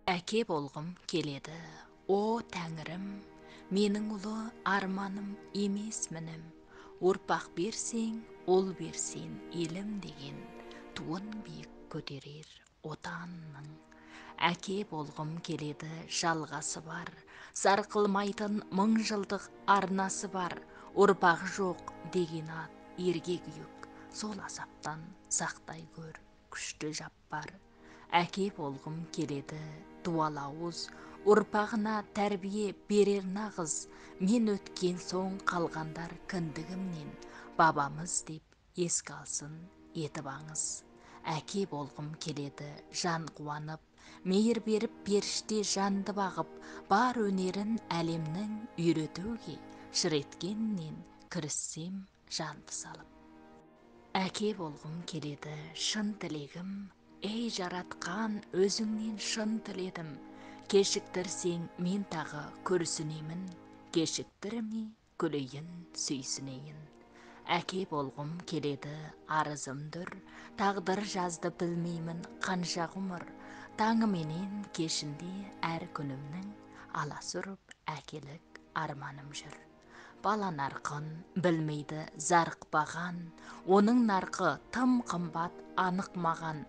Әке болғым келеді, о тәңірім, менің ұлы арманым емес мінім. Ұрпақ берсең, ұл берсең елім деген, туын биік көтерер отанның. Әке болғым келеді, жалғасы бар, сарқылмайтын мың жылдық арнасы бар, ұрпағы жоқ деген ат ерге күйік, сол азаптан сақтай көр, күшті жаппар. Әке болғым келеді, дуал ауыз, ұрпағына тәрбие берер нағыз, мен өткен соң қалғандар кіндігімнен, бабамыз деп еске алсын етіп аңыз. Әке болғым келеді, жан қуанып, мейір беріп періште жанды бағып, бар өнерін әлемнің үйретуге, шыр еткеннен кіріссем жанды салып. Әке болғым келеді, шын тілегім, ей жаратқан өзіңнен шын тіледім, кешіктірсең мен тағы күрсінемін, кешіктірме күлейін сүйсінейін. Әке болғым келеді, арызымдыр, тағдыр жазды білмеймін қанша ғұмыр, таңыменен кешінде әр күнімнің аласұрып әкелік арманым жүр. Бала нарқын білмейді зарықпаған, оның нарқы тым қымбат анық маған,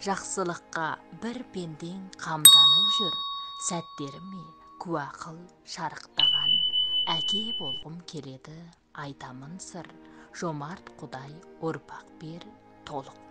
жақсылыққа бір пендең қамданып жүр, сәттеріме куә қыл шарықтаған. Әке болғым келеді, айтамын сыр, жомарт Құдай ұрпақ бер толық.